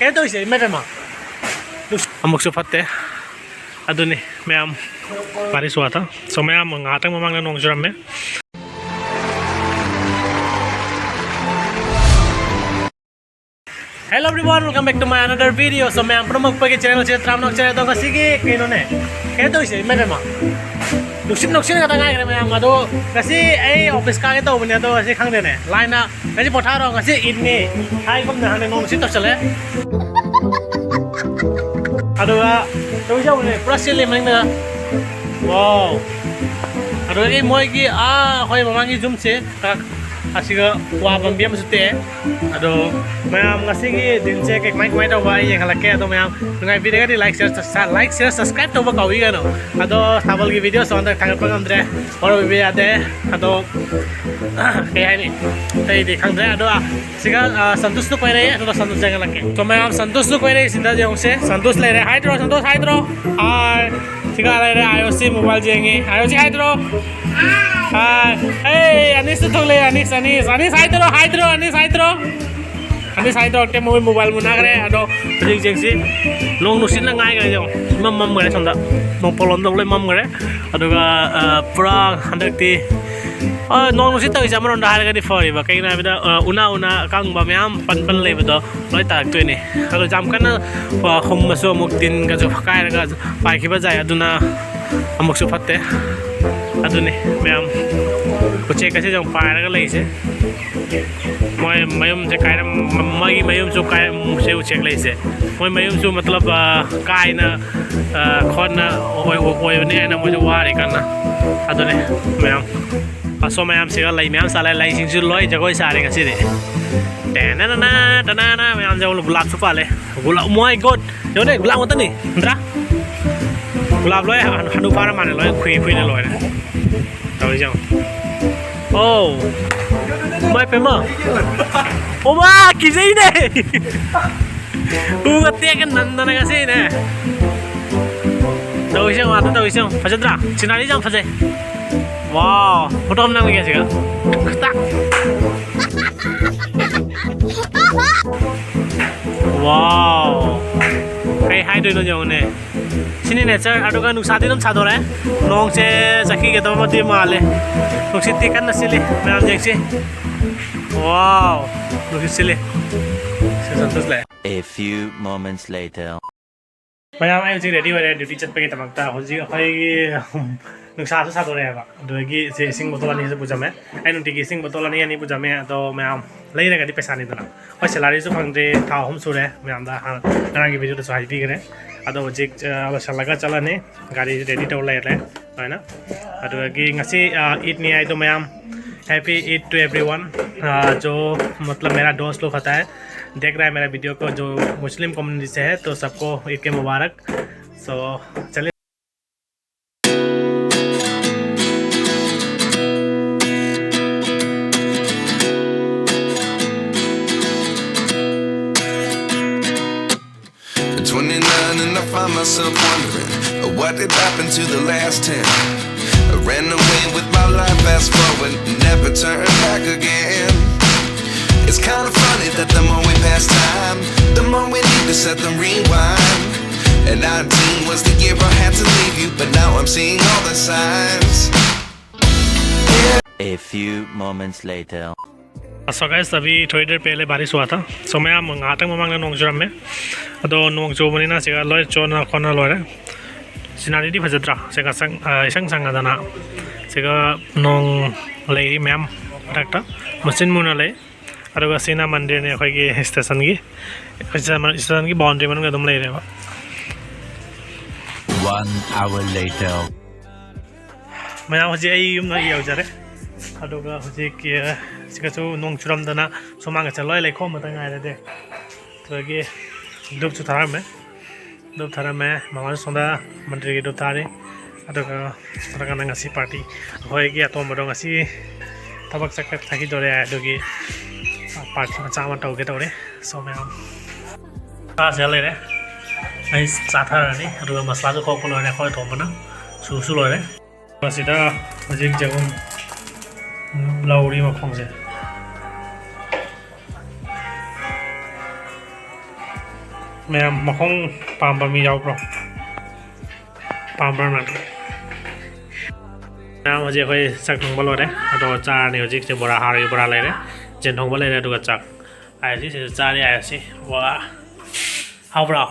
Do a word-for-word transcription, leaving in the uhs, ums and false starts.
ꯀꯩꯅꯣ ꯇꯧꯔꯤꯁꯦ, ꯏꯃꯥ ꯏꯕꯦꯝꯃ꯫ ꯑꯃꯨꯛꯁꯨ ꯐꯠꯇꯦ꯫ ꯑꯗꯨꯅꯤ ꯃꯌꯥꯝ, ꯄꯥꯔꯤꯁ ꯋꯥꯇ꯫ So, ꯃꯌꯥꯝ ꯉꯥꯏꯍꯥꯛꯇꯪ ꯃꯃꯥꯡꯗ ꯅꯣꯡ ꯆꯨꯔꯝꯃꯦ꯫ Hello everyone, welcome back to my another video. So, ꯃꯌꯥꯝ ꯄꯨꯝꯅꯃꯛꯄꯒꯤ channel ꯁꯦ ꯇꯔꯥꯃꯉꯥ ꯆꯠꯂꯦ꯫ ꯑꯗꯣ ꯉꯁꯤꯒꯤ ꯀꯩꯅꯣꯅꯦ, ꯀꯩꯅꯣ ꯇꯧꯔꯤꯁꯦ, ꯏꯃꯥ ꯏꯕꯦꯝꯃ꯫ ꯅꯨꯡꯁꯤꯠ, ꯅꯨꯡꯁꯤꯠ ꯉꯥꯛꯇ ꯉꯥꯏꯈ꯭ꯔꯦ ꯃꯌꯥꯝ꯫ ꯑꯗꯣ ꯉꯁꯤ ꯑꯩ office ꯀꯥꯒꯦ ꯇꯧꯕꯅꯦ, ꯑꯗꯣ ꯉꯁꯤ ꯈꯪꯗꯦꯅꯦ, line ꯅ ꯉꯁꯤ ꯄꯣꯊꯥꯔꯣ, ꯉꯁꯤ ꯏꯗꯅꯤ ꯍꯥꯏꯒꯨꯝꯅ ꯍꯥꯟꯅ ꯅꯣꯡ ꯅꯨꯡꯁꯤꯠ ꯇꯧꯁꯜꯂꯦ꯫ ꯑꯗꯨꯒ ꯇꯧꯁꯦ ꯇꯧꯕꯅꯦ, ꯄꯨꯔꯥ ꯆꯤꯜꯂꯤ ꯃꯅꯤꯡꯗ꯫ Wow꯫ ꯑꯗꯨꯗꯒꯤ ꯃꯣꯏꯒꯤ, ꯑꯥ, ꯑꯩꯈꯣꯏ ꯃꯃꯥꯡꯒꯤ ꯌꯨꯝꯁꯦ, ꯑ, ꯑꯁꯤꯒ ꯀ꯭ꯋꯥ ꯄꯥꯝꯕꯤ ꯑꯃꯁꯨ ꯇꯦꯛꯑꯦ꯫ ꯑꯗꯣ ꯃꯌꯥꯝ, ꯉꯁꯤꯒꯤ ꯗꯤꯟꯁꯦ ꯀꯩ-, ꯀꯃꯥꯏ ꯀꯃꯥꯏ ꯇꯧꯕ ꯑꯩ ꯌꯦꯡꯍꯜꯂꯛꯀꯦ꯫ ꯑꯗꯣ ꯃꯌꯥꯝ ꯅꯨꯡꯉꯥꯏꯕꯤꯔꯒꯗꯤ like, share, ꯁ-, like, share, subscribe ꯇꯧꯕ ꯀꯥꯎꯕꯤꯒꯅꯨ꯫ ꯑꯗꯣ ꯊꯥꯕꯜꯒꯤ video ꯁꯨ ꯍꯟꯗꯛ ꯊꯥꯒꯠꯄ ꯉꯝꯗ꯭ꯔꯦ, ꯋꯥꯔꯧꯕꯤꯕ ꯌꯥꯗꯦ꯫ ꯑꯗꯣ ꯀꯩ ꯍꯥꯏꯅꯤ, ꯑꯇꯩꯗꯤ ꯈꯪꯗ꯭ꯔꯦ꯫ ꯑꯗꯣ ꯁꯤꯒ, ꯑ, ꯁꯟꯇꯣꯁꯇꯨ ꯀꯣꯏꯔꯛꯑꯦ, ꯑꯗꯨꯒ ꯁꯟꯇꯣꯁ ꯌꯦꯡꯍꯜꯂꯛꯀꯦ꯫ So ꯃꯌꯥꯝ, ꯁꯟꯇꯣꯁꯇꯨ ꯀꯣꯏꯔꯛꯑꯦ, ꯁꯤꯗ ꯌꯦꯡꯉꯨꯁꯦ꯫ ꯁꯟꯇꯣꯁ ꯂꯩꯔꯦ, hi ꯇꯧꯔꯣ, ꯁꯟꯇꯣꯁ hi ꯇꯧꯔꯣ꯫ Hi꯫ ꯁꯤꯒ ꯂꯩꯔꯦ, ꯑꯥꯏ ꯑꯣ ꯁꯤ mobile ꯌꯦꯡꯉꯤ꯫ ꯑꯥꯏ ꯑꯣ ꯁꯤ hi ꯇꯧꯔꯣ꯫ Hi꯫ ꯑꯦ, ꯑꯅꯤꯁꯁꯨ ꯊꯣꯛꯂꯛꯑꯦ, ꯑꯅꯤꯁ, ꯑꯅꯤꯁ, ꯑꯅꯤꯁ hi ꯇꯧꯔꯣ, hi ꯇꯧꯔꯣ, ꯑꯅꯤꯁ hi ꯇꯧꯔꯣ꯫ ꯑꯅꯤꯁ hi ꯇꯧꯔꯛꯇꯦ, ꯃꯣꯏ mobile ꯃꯨꯟꯅꯈ꯭ꯔꯦ꯫ ꯑꯗꯣ ꯍꯧꯖꯤꯛ ꯌꯦꯡꯁꯤ, ꯅꯣꯡ ꯅꯨꯡꯁꯤꯠꯅ ꯉꯥꯏꯈ꯭ꯔꯦ, ꯌꯦꯡꯉꯣ, ꯏꯃꯝ ꯃꯝꯈ꯭ꯔꯦ ꯁꯣꯝꯗ, ꯅꯣꯡ ꯄꯣꯂꯣꯝꯗ ꯂꯣꯏ ꯃꯝꯈ꯭ꯔꯦ꯫ ꯑꯗꯨꯒ, ꯑ, ꯄꯨꯔꯥ ꯍꯟꯗꯛꯇꯤ, ꯑ, ꯅꯣꯡ ꯅꯨꯡꯁꯤꯠ ꯇꯧꯔꯤꯁꯦ ꯑꯃꯔꯣꯝꯗ ꯍꯥꯏꯔꯒꯗꯤ ꯐꯔꯤꯕ, ꯀꯩꯒꯤꯅꯣ ꯍꯥꯏꯕꯗ, ꯑ, ꯎꯅꯥ ꯎꯅꯥ ꯑꯀꯪꯕ ꯃꯌꯥꯝ ꯄꯟ ꯄꯟ ꯂꯩꯕꯗꯣ ꯂꯣꯏ ꯇꯥꯔꯛꯇꯣꯏꯅꯤ꯫ ꯑꯗꯣ ꯌꯥꯝ ꯀꯟꯅ, ꯑ, ꯍꯨꯝꯃꯁꯨ ꯑꯃꯨꯛ ꯇꯤꯟꯒꯁꯨ ꯀꯥꯏꯔꯒ ꯄꯥꯏꯈꯤꯕ ꯌꯥꯏ, ꯑꯗꯨꯅ ꯑꯃꯨꯛꯁꯨ ꯐꯠꯇꯦ꯫ ꯑꯗꯨꯅꯤ ꯃꯌꯥꯝ, ꯎꯆꯦꯛ ꯑꯁꯤꯁꯨ ꯑꯃꯨꯛ ꯄꯥꯏꯔꯒ ꯂꯩꯁꯦ꯫ ꯃꯣꯏ ꯃꯌꯨꯝꯁꯦ ꯀꯥꯏꯔꯝ-, ꯃꯣꯏꯒꯤ ꯃꯌꯨꯝꯁꯨ ꯀꯥꯏꯔꯝꯁꯦ ꯎꯆꯦꯛ ꯂꯩꯁꯦ꯫ ꯃꯣꯏ ꯃꯌꯨꯝꯁꯨ ꯃꯇꯂꯕ, ꯑ, ꯀꯥꯏꯅ, ꯑ, ꯈꯣꯠꯅ ꯑꯣꯏ-, ꯑꯣꯏꯕꯅꯦꯅ ꯃꯣꯏꯁꯨ ꯋꯥꯔꯤ ꯀꯟꯅ꯫ ꯑꯗꯨꯅꯤ ꯃꯌꯥꯝ꯫ ꯑꯁꯣꯝ ꯃꯌꯥꯝꯁꯤꯒ ꯂꯩ ꯃꯌꯥꯝ ꯁꯥꯠꯂꯦ, ꯂꯩꯁꯤꯡꯁꯨ ꯂꯣꯏ ꯖꯒꯣꯏ ꯁꯥꯔꯦ ꯉꯁꯤꯗꯤ꯫ ꯇꯦꯅꯅꯅ, ꯇꯅꯅ ꯃꯌꯥꯝꯁꯦ ꯑꯃꯨꯛ ꯒꯨꯂꯥꯞꯁꯨ ꯄꯥꯜꯂꯦ꯫ ꯒꯨꯂꯥꯞ, my God! ꯌꯦꯡꯉꯨꯅꯦ, ꯒꯨꯂꯥꯞ ꯉꯥꯛꯇꯅꯤ, ꯅꯠꯇ꯭ꯔꯥ? ꯒꯨꯂꯥꯞ ꯂꯣꯏ ꯍꯅꯨ-, ꯍꯅꯨ ꯐꯥꯔ ꯃꯥꯜꯂꯦ, ꯂꯣꯏ ꯈꯨꯏ ꯈꯨꯏꯅ ꯂꯣꯏꯔꯦ꯫ ꯇꯧꯔꯤꯁꯦ ꯌꯦꯡꯉꯣ꯫ ꯑꯣ! ꯏꯃꯥꯏ ꯄꯦꯝꯃ! ꯑꯣ ꯃꯥ, ꯀꯤꯖꯩꯅꯦ! ꯎꯒ ꯇꯦꯛꯀ ꯅꯟꯗꯅ ꯉꯁꯤꯅꯦ꯫ ꯇꯧꯔꯤꯁꯦ ꯌꯦꯡꯉꯣ, ꯑꯗ ꯇꯧꯔꯤꯁꯦ ꯌꯦꯡꯉꯣ꯫ ꯐꯖꯗ꯭ꯔꯥ? Scenery ꯁꯦ ꯌꯥꯝ ꯐꯖꯩ꯫ Wow! Photo ꯑꯃ ꯅꯝꯒꯦ ꯁꯤꯒ꯫ ꯈꯇ꯫ Wow! ꯀꯩ ꯍꯥꯏꯗꯣꯏꯅꯣ ꯌꯦꯡꯉꯨꯅꯦ꯫ ꯁꯤꯅꯤ nature, ꯑꯗꯨꯒ ꯅꯨꯡꯁꯥꯗꯤ ꯑꯗꯨꯝ ꯁꯥꯗꯣꯔꯛꯑꯦ꯫ ꯅꯣꯡꯁꯦ ꯆꯠꯈꯤꯒꯗꯕꯃꯗꯤ ꯃꯥꯜꯂꯦ꯫ ꯅꯨꯡꯁꯤꯠꯇꯤ ꯀꯟꯅ ꯁꯤꯠꯂꯤ꯫ ꯃꯌꯥꯝ ꯌꯦꯡꯁꯤ꯫ Wow! ꯅꯨꯡꯁꯤꯠ ꯁꯤꯠꯂꯤ꯫ ꯁꯦ ꯁꯟꯇꯣꯁ ꯂꯥꯛꯑꯦ꯫ A few moments later. ꯃꯌꯥꯝ, ꯑꯩ ꯍꯧꯖꯤꯛ ready ꯑꯣꯏꯔꯦ duty ꯆꯠꯄꯒꯤꯗꯃꯛꯇ꯫ ꯍꯧꯖꯤꯛ ꯑꯩꯈꯣꯏꯒꯤ ꯅꯨꯡꯁꯥꯁꯨ ꯁꯥꯗꯣꯔꯛꯑꯦꯕ, ꯑꯗꯨꯗꯒꯤ ꯁꯦ ꯏꯁꯤꯡ bottle ꯑꯅꯤꯁꯨ ꯄꯨꯖꯝꯃꯦ꯫ ꯑꯩ ꯅꯨꯡꯇꯤꯒꯤ ꯏꯁꯤꯡ bottle ꯑꯅꯤ ꯑꯅꯤ ꯄꯨꯖꯝꯃꯦ, ꯑꯗꯣ ꯃꯌꯥꯝ, ꯂꯩꯔꯒꯗꯤ ꯄꯩꯁꯥꯅꯤꯗꯅ꯫ ꯍꯣꯏ, salaryꯁꯨ ꯐꯪꯗ꯭ꯔꯤ, ꯊꯥ ꯑꯍꯨꯝ ꯁꯨꯔꯦ꯫ ꯃꯌꯥꯝꯗ ꯍꯥꯟꯅ ꯉꯔꯥꯡꯒꯤ videoꯗꯁꯨ ꯍꯥꯏꯕꯤꯈ꯭ꯔꯦ꯫ ꯑꯗꯣ ꯍꯧꯖꯤꯛ, ꯑ, ꯂꯣꯏꯁꯤꯜꯂꯒ ꯆꯠꯂꯅꯤ, ꯒꯥꯔꯤ ready ꯇꯧꯔ ꯂꯩꯔꯦ꯫ ꯑꯗꯨꯃꯥꯏꯅ, ꯑꯗꯨꯗꯒꯤ ꯉꯁꯤ, ꯑ, Eidꯅꯤ ꯍꯥꯏꯗꯣ ꯃꯌꯥꯝ, Happy Eid to everyone। अ, जो मतलब मेरा दोस्त लोग होता है, देख रहा है मेरा video को, जो मुस्लिम community से है, तो सबको ईद के मुबारक। So चलिए। At twenty-nine and I find myself wondering what did happen to the last ten. I ran away with my life, fast forward, never turn back again. It's kinda funny that the more we pass time, the more we need to set the rewind. And nineteen was the year I had to leave you, but now I'm seeing all the signs. A few moments later. So guys, अभी थोड़ी देर पहले बारिश हुआ था। So मैं ꯉꯥꯏꯍꯥꯛꯇꯪ ꯃꯃꯥꯡꯗ ꯅꯣꯡ ꯆꯨꯔꯝꯃꯦ꯫ ꯑꯗꯣ ꯅꯣꯡ ꯆꯨꯕꯅꯤꯅ ꯁꯤꯒ ꯂꯣꯏ ꯆꯣꯠꯅ ꯈꯣꯠꯅ ꯂꯣꯏꯔꯦ꯫ Sceneryꯗꯤ ꯐꯖꯗ꯭ꯔꯥ? ꯁꯤꯒ ꯁꯪ-, ꯑ, ꯏꯁꯪ ꯁꯪꯉꯗꯅ꯫ ꯁꯤꯒ ꯅꯣꯡ ꯂꯩꯔꯤ ꯃꯌꯥꯝ ꯃꯊꯛꯇ꯫ ꯃꯆꯤꯟ ꯃꯨꯅ ꯂꯩ꯫ ꯑꯗꯨꯒ ꯁꯤꯅ ꯃꯟꯗꯤꯔꯅꯤ ꯑꯩꯈꯣꯏꯒꯤ stationꯒꯤ꯫ Stationꯒꯤ boundary ꯃꯅꯨꯡꯗ ꯑꯗꯨꯝ ꯂꯩꯔꯦꯕ꯫ One hour later. ꯃꯌꯥꯝ, ꯍꯧꯖꯤꯛ ꯑꯩ ꯌꯨꯝꯗ ꯌꯧꯖꯔꯦ꯫ ꯑꯗꯨꯒ ꯍꯧꯖꯤꯛ, ꯑ, ꯁꯤꯒꯁꯨ ꯅꯣꯡ ꯆꯨꯔꯝꯗꯅ ꯁꯨꯃꯥꯡꯒꯁꯦ ꯂꯣꯏ ꯂꯩꯈꯣꯝ ꯃꯇ ꯉꯥꯏꯔꯦ꯫ ꯑꯗꯨꯗꯒꯤ ꯙꯨꯞꯁꯨ ꯊꯥꯔꯝꯃꯦ꯫ ꯙꯨꯞ ꯊꯥꯔꯝꯃꯦ꯫ ꯃꯃꯥꯁꯨ ꯁꯣꯝꯗ ꯃꯟꯗꯤꯔꯒꯤ ꯙꯨꯞ ꯊꯥꯔꯤ꯫ ꯑꯗꯨꯒ ꯅꯠꯇ꯭ꯔꯒꯅ ꯉꯁꯤ party, ꯑꯩꯈꯣꯏꯒꯤ ꯑꯇꯣꯝꯕꯗꯣ ꯉꯁꯤ ꯊꯕꯛ ꯆꯠꯈ꯭ꯔ-, ꯆꯠꯈꯤꯗꯣꯔꯦ꯫ ꯑꯗꯨꯒꯤ party ꯃꯆꯥ ꯑꯃ ꯇꯧꯒꯦ ꯇꯧꯔꯤ꯫ So ꯃꯌꯥꯝ, ꯆꯥꯁꯦ ꯂꯩꯔꯦ꯫ ꯑꯩ ꯆꯥꯊꯔꯅꯤ꯫ ꯑꯗꯨꯒ ꯃꯁꯂꯥꯁꯨ ꯈꯣꯛꯄ ꯂꯣꯏꯔꯦ ꯑꯩꯈꯣꯏ ꯑꯇꯣꯝꯕꯅ꯫ ꯁꯨꯁꯨ ꯂꯣꯏꯔꯦ꯫ ꯃꯁꯤꯗ ꯍꯧꯖꯤꯛ ꯆꯦꯡꯒꯨꯝ ꯂꯧꯔꯤ ꯃꯈꯣꯡꯁꯦ꯫ ꯃꯌꯥꯝ ꯃꯈꯣꯡ ꯄꯥꯝꯕ ꯃꯤ ꯌꯥꯎꯕ꯭ꯔꯣ? ꯄꯥꯝꯕ꯭ꯔꯣ ꯅꯪ? ꯃꯌꯥꯝ, ꯍꯧꯖꯤꯛ ꯑꯩꯈꯣꯏ ꯆꯥꯛ ꯊꯣꯡꯕ ꯂꯣꯏꯔꯦ, ꯑꯗꯣ ꯆꯥꯔꯅꯤ꯫ ꯍꯧꯖꯤꯛꯁꯦ ꯕꯣꯔꯥ ꯍꯥꯎꯔꯤ, ꯕꯣꯔꯥ ꯂꯩꯔꯦ, ꯌꯦꯟ ꯊꯣꯡꯕ ꯂꯩꯔꯦ, ꯑꯗꯨꯒ ꯆꯥꯛ꯫ ꯑꯥꯏ ꯑꯦꯁ ꯁꯤꯁꯤꯗ ꯆꯥꯔꯤ, ꯑꯥꯏ ꯑꯦꯁ ꯁꯤ꯫ ꯋꯥ! ꯍꯥꯎꯕ꯭ꯔꯣ?